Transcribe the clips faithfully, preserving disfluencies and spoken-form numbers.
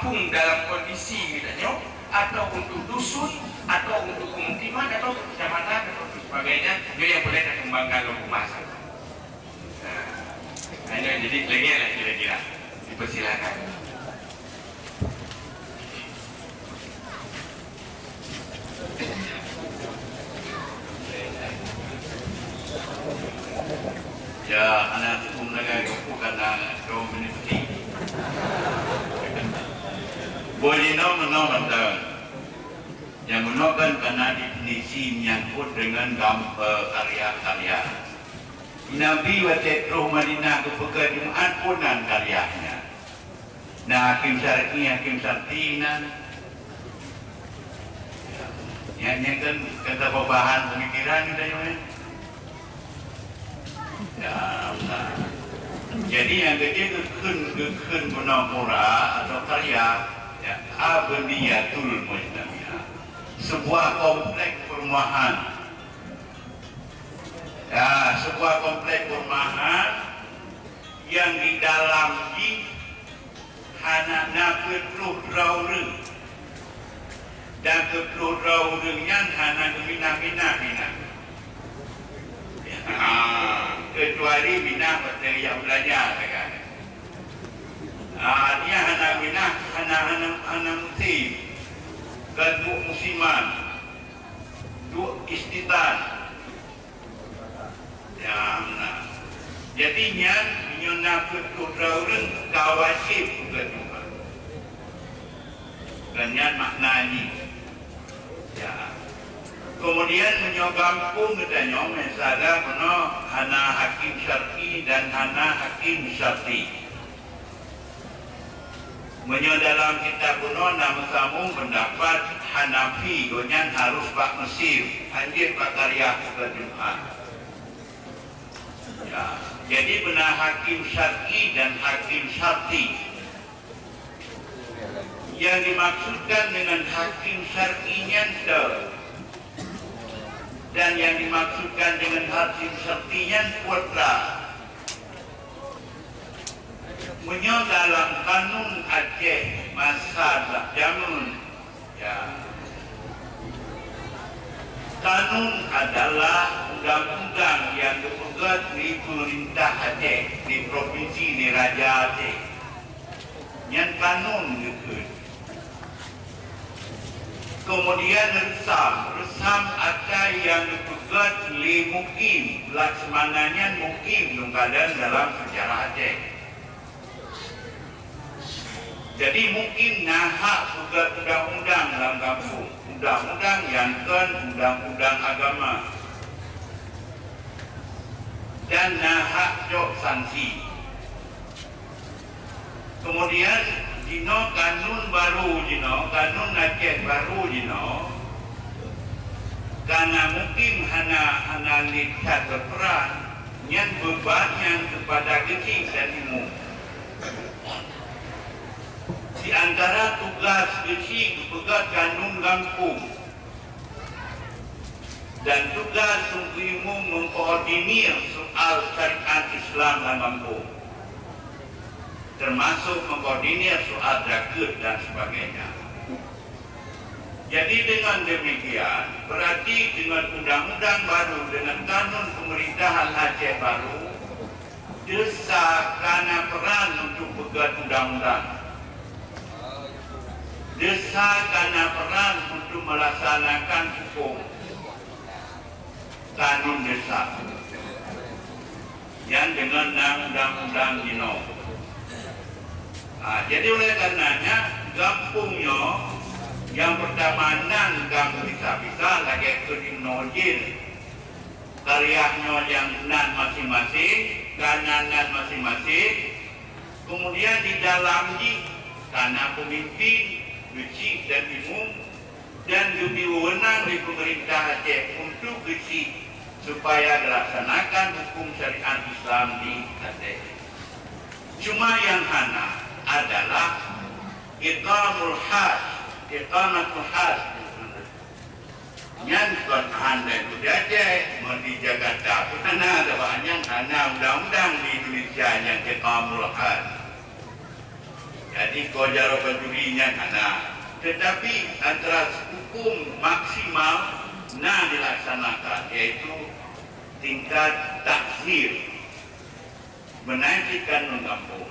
Pun dalam kondisi geutanyoe, atau untuk dusun, atau untuk pemukiman, atau untuk kecamatan, atau untuk sebagainya, nyoe nyang boleh takembangkan lom masa. Nah, hanya jadi lagi lah kira-kira. Dipersilakan. Ya, hana tukum lagèe geupeugah na dom meuniti. Boh jinoe meunoe mantong. Nyang meunoe kan kana definisi nyangkut deungon gam-, eh, karya-karya. Nabi watèe troh Madinah geupeugah Jumat pun nan karya nyan. Na hakim syar'i, hakim syar'i nan. Nyan, nyan kan, kan saboh bahan pemikiran kita nyoe. Ya Allah. Jadi nyang keujeuet geukheun, geukheun guna mura atau karya, ya, abniyatul mujtami'ah. Sebuah kompleks perumahan. Ya, sebuah kompleks perumahan yang di dalam jih hana na peuet ploh droe ureueng. Dan peuet ploh droe ureueng nyan hana geuminah-minah inan. Ha, keucuali minah watèe jak beulanja sagai. Ha, artinya hana minah, hana, hana, hana musim. Kon duek musiman, duek istitan. Ya, nah. Jadi nyan, meunyoe na peuet ploh droe ureueng ka wajéb peugöt Jumat. Dan nyan makna jih. Ya. Kemudian meunyoe gampông geutanyoe, misalnya keunoe hana hakim syar'i dan hana hakim syar'i. Meunyoe dalam kitab bunoe na meusamong peundapat Hanafi, gobnyan harôh bak Mesir, hanjeuet bak karya peugöt Jumat. Ya, jadi beuna hakim syar'i dan hakim syar'i. Yang dimaksudkan dengan hakim syar'i nyan teu, dan yang dimaksudkan dengan hakim syar'i nyan putra. Meunyoe dalam kanun Aceh masa jameun, ya, kanun adalah undang-undang nyang geupeugöt lé peumeurintah Aceh, lé propinsi, lé raja Aceh. Nyan kanun geukheun. Keumudian reusam, reusam akai nyang geupeugöt lé mukim, laksamana nyan mukim lôn kalon dalam seujarah Aceh. Jadi mukim na hak peugöt undang-undang lam gampông, undang-undang nyang kon undang-undang agama, dan na hak cok sanksi. Keumudian, jinoe kanun barô jinoe, kanun Aceh barô jinoe, kana mukim hana, hana lé that beupeuran, nyan beuban nyan keupada geuchik dan imum. Di antara tugaih geuchik geupeugöt kanun gampông. Dan tugaih Teungku Imum mengkoordinir soal syariat Islam lam gampông, termasuk mengkoordinir soal zakeuet dan sebagainya. Jadi, dengan demikian, berarti dengan undang-undang baru, dengan kanun pemerintahan Aceh baru, desa kana peran untuk peugöt undang-undang. Desa kana peran untuk melaksanakan hukum kanun desa. Nyan deungon na undang-undang jinoe. Ha, jadi oleh karenanya, gampông nyoe nyang peurtama nan ka meupisah-pisah lagèe keu di meunoe jih. Karya nyoe nyang nan maséng-maséng, kana nan maséng-maséng, keumudian di dalam jih kana peumimpén, geuchik dan imum, dan geubri wewenang lé peumeurintah Aceh untuk geuchik supaya geulaksanakan huköm syariat Islam di Aceh. Cuma nyang hana adalah iqamul had, iqamatul had. Nyan kon hana di Aceh, mau di Jakarta pun hana, sabab nyan hana undang-undang di Indonesia nyang iqamul had. Jadi, kon jaroe pancuri nyan hana. Tetapi antara hukum maksimal na dilaksanakan, yaitu tingkat takzir, meunan cit kan ngon gampông.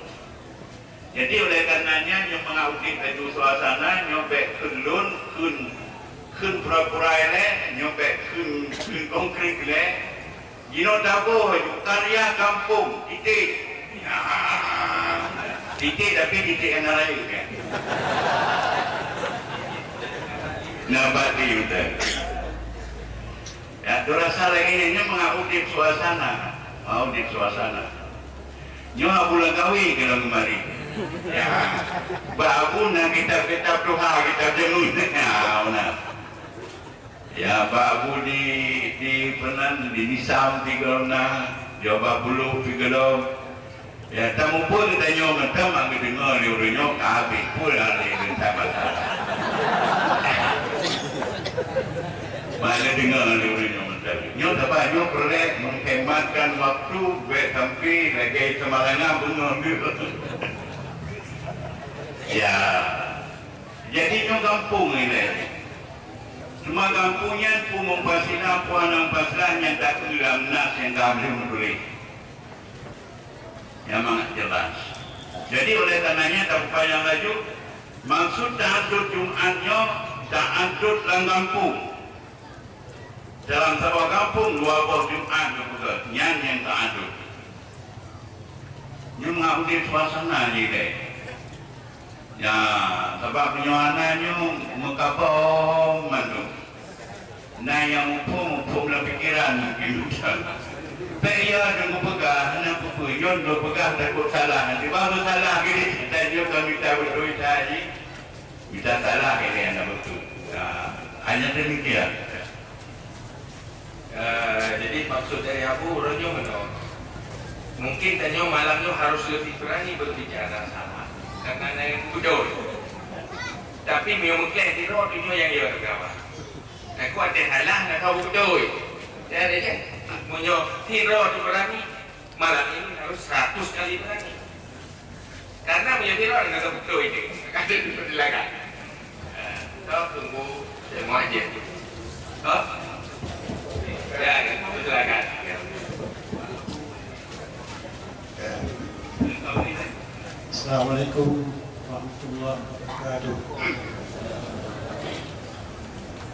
Jadi, oleh karenanya, nyoe mangat udép laju suasana, nyoe bèk kheun lôn, kheun, kheun pura-pura ilèe, nyoe bèk kheun, kheun konkret ilèe. Jinoe taboh laju karya gampông, titik. Ya. Titik, tapi titik nyang na rayeuk, ya. Nampak di udah. Ya, tu rasa lagèe nyan, nyoe mangat udép suasana. Mangat udép suasana. Nyoe Abu Langkawi keunoe keumari. Ya. Bak Abu na kitab-kitab tuha, kitab jameun. Ya, beuna. Ya, bak Abu di, di Penan, di Nisam, di Gerona, di Obak Bulu, di Gerona. Ya, tamuphom geutanyoe mantong, mak geudeungoe lé ureueng nyoe ka habéh pula lé geutanyoe. Mak geudeungoe lé ureueng nyoe mantong. Nyoe sabab nyoe peureulèe menghematkan waktu, bèk sampai lagèe seumarangan beungoh. Ya. Jadi nyoe gampông ilèe. Cuma gampông nyan peue mufasilah, peue hana mufasilah nyan takheun lam nas nyang ka lheueh meutuléh. Nyang mangat jelas. Jadi oleh karenanya tapanyang laju, maksud tahajud Jumat nyoe tahajud lam gampông. Dalam saboh gampông dua boh Jumat geupeugah, nyan nyang tahajud. Nyoe mangat udép suasana jih deh. Ya, sabab meunyoe hana nyoe meukabom mandum. Na nyang muphom, muphom lam pikeran mungken. Bèk ya deungon peugah, hana peue-peue, nyoe lôn peugah takot salah. Nanti baru salah gini, kita juga minta beutôi tadi. Minta salah gini, hana beutôi. Nah, hanya demikian. Eh, jadi maksud dari Abu, uroe nyoe meunoe. Mungkin tanyoe malam nyoe harus lebih berani berbicara salah. Karena na nyang beutôi. Tapi meunyoe meuklèh sidroe, tanyoe nyang ya geugawa. Aku ada salah, na kau beutôi. Ya, ada je. Meunyoe sidroe tu berani, malam ini harus seratus kali berani. Karena meunyoe sidroe na kau beutôi je. Kada dipersilakan. Eh, kau tunggu semua je. Kau? Ya, ya, silakan. Ya. Assalamualaikum warahmatullahi wabarakatuh.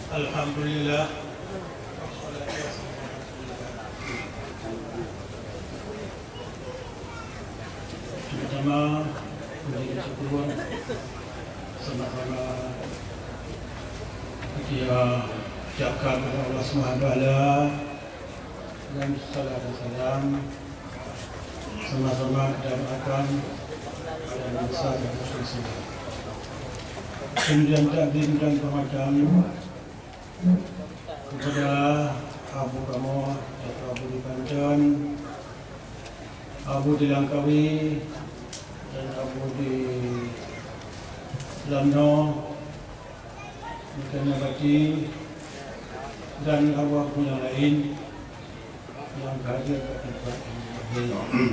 Alhamdulillah. Wassalatu wassalamu ala Rasulillah. Pertama, puji dan syukur sama-sama kita ucapkan kepada Allah Subhanahu wa Taala, dan salawat dan salam sama-sama kita doakan kepada Nabi besar dan Rasul besar. Kemudian takzim dan penghormatan kepada Abu kamoe, Datuk Abu di Panton, Abu di Langkawi, dan Abu di Lamno, Ikan Nabati, dan Abu-abu nyang laén nyang ka hadir bak teumpat ini.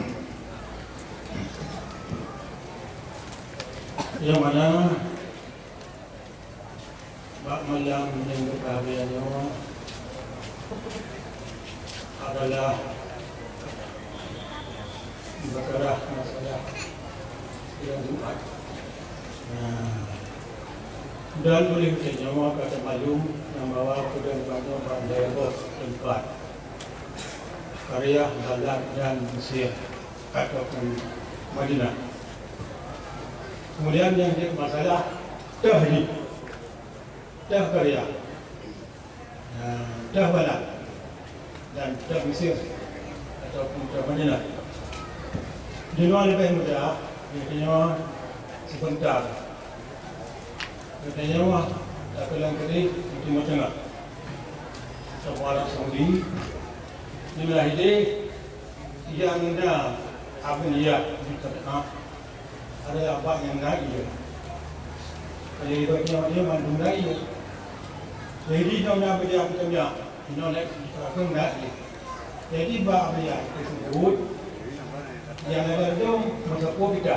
Nyang mana bak malam nyang berbahagia nyoe adalah perkara masalah sidang Jumat. Nah, dan oleh geutanyoe ka tamaklum nyang bahwa sidang Jumat nyoe bak dua boh teumpat, Qaryah, Balad, dan Mesir ataupun Madinah. Kemudian nyang jadi masalah teuh jih, teuh Qaryah, eh, teuh Balad, dan teuh Mesir ataupun teuh Madinah. Di luwa leubeh mudah, geutanyoe seubeuntar. Geutanyoe takalon keudeh di Timur Tengah, atawa Arab Saudi, di wilayah idéh, nyang na Abu Niyah di tengah, ada abak nyang na ié. Jadi, dok nyoe dia mandum na ié. Jadi, nyoe na beda macam nyoe. Nyoe na ié. Jadi, bak Abu Niyah tersebut, nyang ada dong meusapeue kita.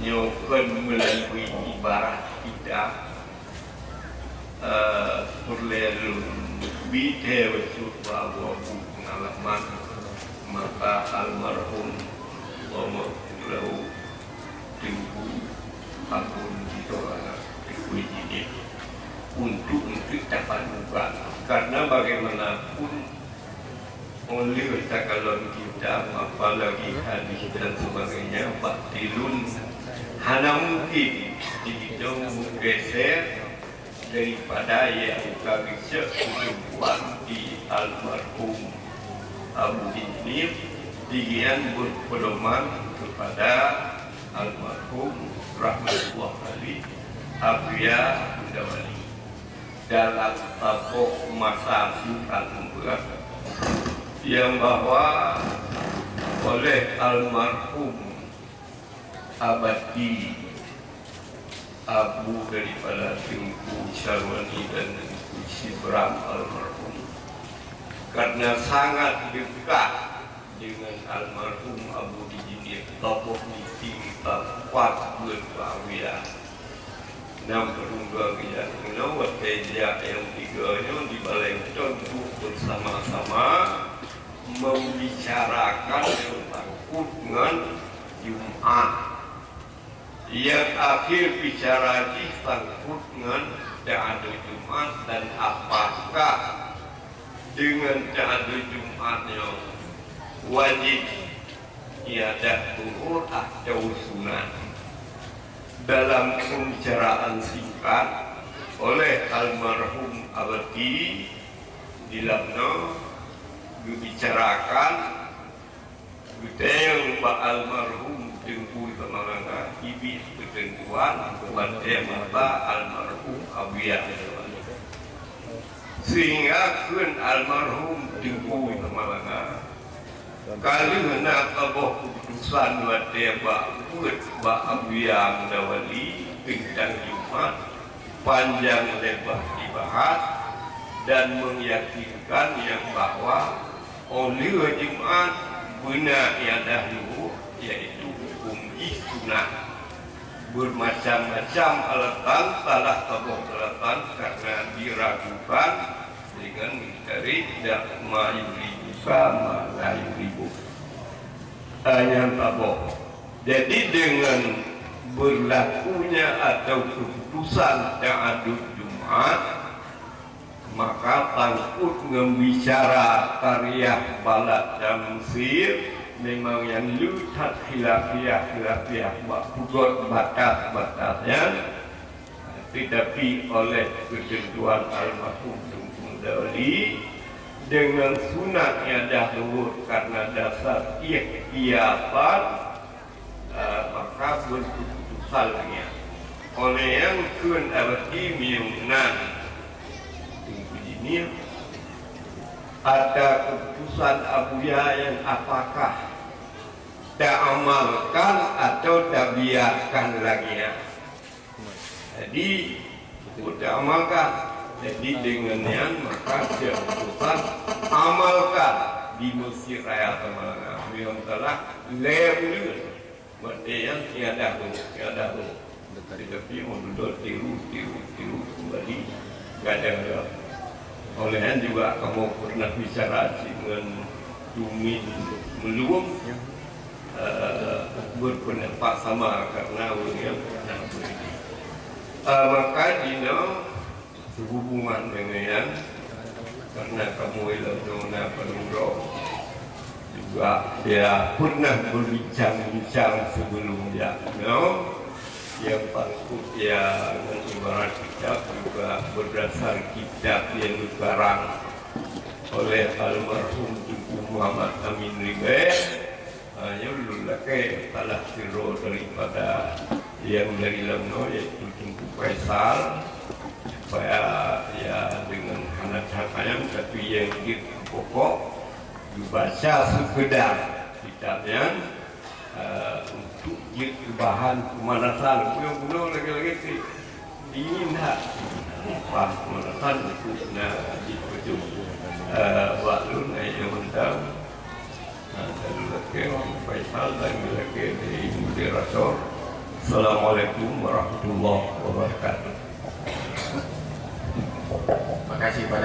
Nyoe kon meulalu ibarat kita, eh, peureulée lôn bi thée bacut bak abu-abu peungalaman masa almarhum Allahumma ghfir lahu Teungku Abu Tito Anak Teungku Jinib untuk, untuk tapanukan. Karena bagaimanapun Oleh takalon kitab, apalagi hadis dan sebagainya, bak tilun hana mungkin jitong meugeser daripada nyang ka geucok keudeueng di almarhum Abu Idnif, digian berpedoman kepada almarhum Rahmatullah Ali Abuya Bunda Wali. Dalam saboh masa singkat, nyang bahwa oleh almarhum Abati, abu daripada Teungku Syarwani dan Teungku Syibram almarhum, karena sangat dekat dengan almarhum Abu Dijinir, tokoh miskin, kuat beuet bak Abuya. Nam peurundua geujak keunoe watée jak nyang tiga nyoe di Balai Meuton duduk bersama-sama membicarakan nyang sangkut ngon Jumat. Nyang akhé bicara jih sangkut ngon teuadu Jumat dan apakah deungon teuadu Jumat nyoe wajéb iadah zuhur atawa sunat. Dalam pembicaraan singkat oleh almarhum Abati di Lamno geubicarakan Geutanyong bak almarhum Teungku Samalanga ibiet peuteungkuan watée masa almarhum Abuya. Sehingga kheun almarhum Teungku Samalanga, ka lheueh na saboh keuputosan watée bak beuet bak Abuya Mudawali teuntang Jumat, panjang leubah dibahas dan meuyakinkan nyang bahwa Óh lheueh Jumat beuna iadah luhur, yaitu huköm jih sunat. Beumacam-macam alasan, salah saboh alasan karena diragukan dengan misteri dan ma yuribuka ma la yuribuk. Nyang saboh. Jadi dengan berlakunya atau keputusan ta'adud Jumat, maka sangkot ngon bicara tariah balat dan Mesir memang nyang le that khilafiah-khilafiah bak peugot batas-batas nyan, teutapi oleh keuteuntuan almarhum Teungku Mudawali, deungon sunat iadah luhur karena dasar ikhtiyaban, eh, maka beukeputusan lagée nyan. Óh lheueh nyan kheun Abati meunyoe nan Teungku Jinir, ata keuputusan Abuya nyan apakah taamalkan atawa tabiarkan lagée nyan? Jadi, utamakan. Jadi, deungon nyan, maka keuputusan amalkan di Mesjid Raya Samalanga. Meunyoe salah, lhée buleuen. Watée nyan tiada tu, tiada tu. Tetapi meunurot tiru, tiru, tiru kembali, gadang. Oleh nyan juga kamoe pernah bicara cit ngon Tumin Meuluem, eh, berpendapat sama karena ureuëng nyan pernah beuri. Eh, maka jinoe sehubungan dengan nyan, karena kamoe lom na padum droe juga, ya, pernah berbincang-bincang sebelum jinoe, yang patut ya ngon ibarat kitab juga berdasar kitab yang dikarang oleh almarhum Teungku Muhammad Amin Ribet. Ah, nyoe lôn lakée salah sidroe daripada nyang dari Lamno, yaitu Teungku Faisal, supaya ya dengan hana that ayam, tapi yang jeuet pokok dibaca sekedar kitab nyan, eh, untuk jeuet keu bahan pemanasan. Bunoe-bunoe lagée-lagée ti Dingin that. Bah, meunasah itu na jipeujeuet, eh, bak lôn, eh, nyang mantong. Nah, lalu lakée Faisal dan lakée dari moderator. Assalamualaikum warahmatullahi wabarakatuh. Terima kasih pada